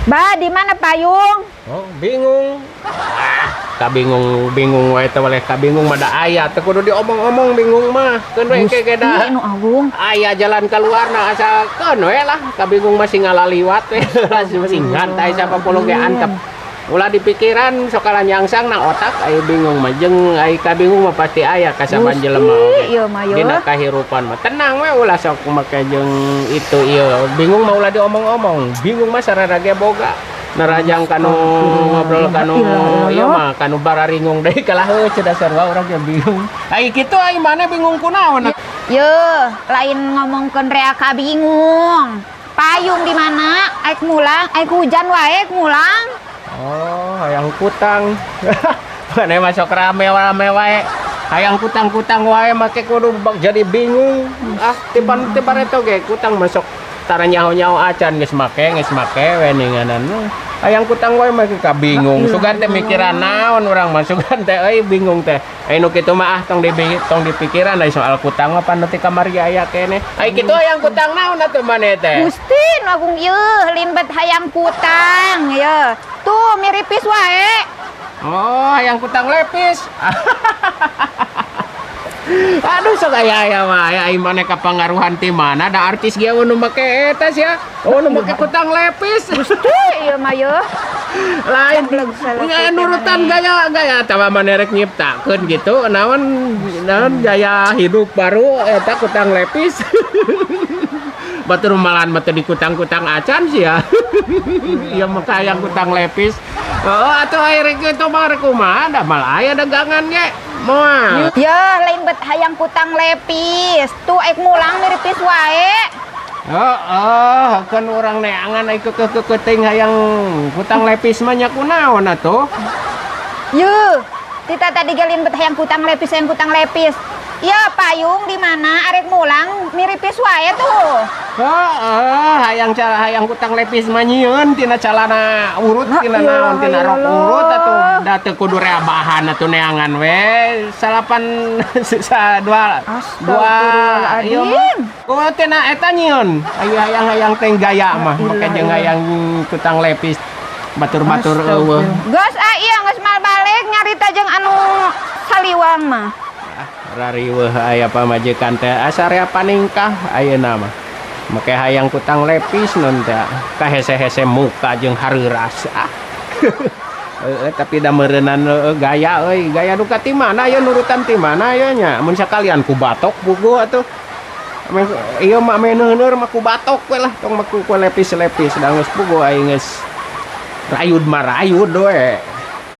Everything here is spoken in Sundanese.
Ba, di mana payung? Oh, bingung. Ah, kabingung bingung wae teh, waleh kabingung mah da aya, teu kudu diomong-omong bingung mah. Keun we ke ge da. Gusti nu agung. Aya jalan keluarna, asa keun we lah. Kabingung masih ngalaliwat we. Masih ngantai 10 ge antep. Ulah dipikiran, sok nyangsang na otak aya bingung mah, jeung ai kabingung mah pasti aya ka saban jelema oge. Ieu mah ye. Dina kahirupan mah tenang we, ulah sok make jeung itu ieu. Bingung mah ulah diomong-omong. Bingung mah sarana ge boga. Narajang kanu ngobrol kanu ieu mah kanu bararingung deui, kalah heuh cenah, sarua urang ge bingung. Ai kitu, ai maneh bingung kunaon? Ye, lain ngomongkeun rea kabingung. Payung di mana? Aik mulang, aik hujan wae aik mulang. Oh, hayang kutang. Maneh masuk rame-rame wae. Hayang kutang-kutang wae make kudu jadi bingung. Ah, tipan tipan eta ge kutang masuk tara nyaho-nyaho acan, geus make we ninganan. Hayang kutang wae make kabingung. Sugan teh mikiran naon urang mah, sugan teh euy bingung teh. Ai nu kitu mah ah, tong dipikiran ai soal kutang mah, pan nu ti kamari aya keneh. Ai kitu, hayang kutang naon atuh maneh teh? Gusti nu agung ye, limbet hayang kutang ye. Tuh miripis wae. Oh, hayang kutang lepis. Aduh, sok aya aya wae, ai maneh kapangaruhan ti mana? Da artis ge nu make eta sia. Oh, nu make kutang lepis. Gusti ieu mah ye. Lain Goblok salah. Nggak nurutan gaya gaya tawa maneh rek nyiptakeun gitu. Naon naon gaya hidup baru eta kutang lepis. Batur malahan mah teu dikutang-kutang acan sih ya. Ya mah hayang kutang lepis. Oh, atuh ai rek kitu mah rek kumaha, da mal aya dagangan ge. Moal. Ya, lain bet hayang kutang lepis. Tuh aik mulang miripis wae. Oh, kan urang neangan ai keukeuh keuting hayang kutang lepis mah nya kunaon atuh? Ye, tita tadi gelin bet hayang kutang lepis, hayang kutang lepis. Ya, payung di mana? Arek mulang miripis wae tuh. Heeh, hayang cara hayang kutang lepis mah nyieun tina calana urut, tina iya, naon, tina rok iya urut atuh, Allah. Da teu kudu rea bahan atuh, neangan we salapan sa dua dua ieu mah. Astagfirullahaladzim. Oh, tina eta nyieun. Aya hayang-hayang teh gaya mah make jeung hayang kutang lepis batur-batur eueuh. Geus ah, iya geus mal balik nyarita jeung anu saliwang mah. Ah, rariweuh aya pamajikan teh asa rea paningkah ayeuna mah. Make hayang kutang lepis non teh kahese-hese muka jeung hareuras ah. Heeh, tapi da meureunan heueuh gaya euy, gaya duka ti mana ya, nurutan ti mana ya nya? Mun sakalian ku batok puguh atuh. Meh ieu mah meh neuneur mah ku batok we lah, tong mah ku lepis-lepis, da geus puguh aing geus rayud mah rayud we.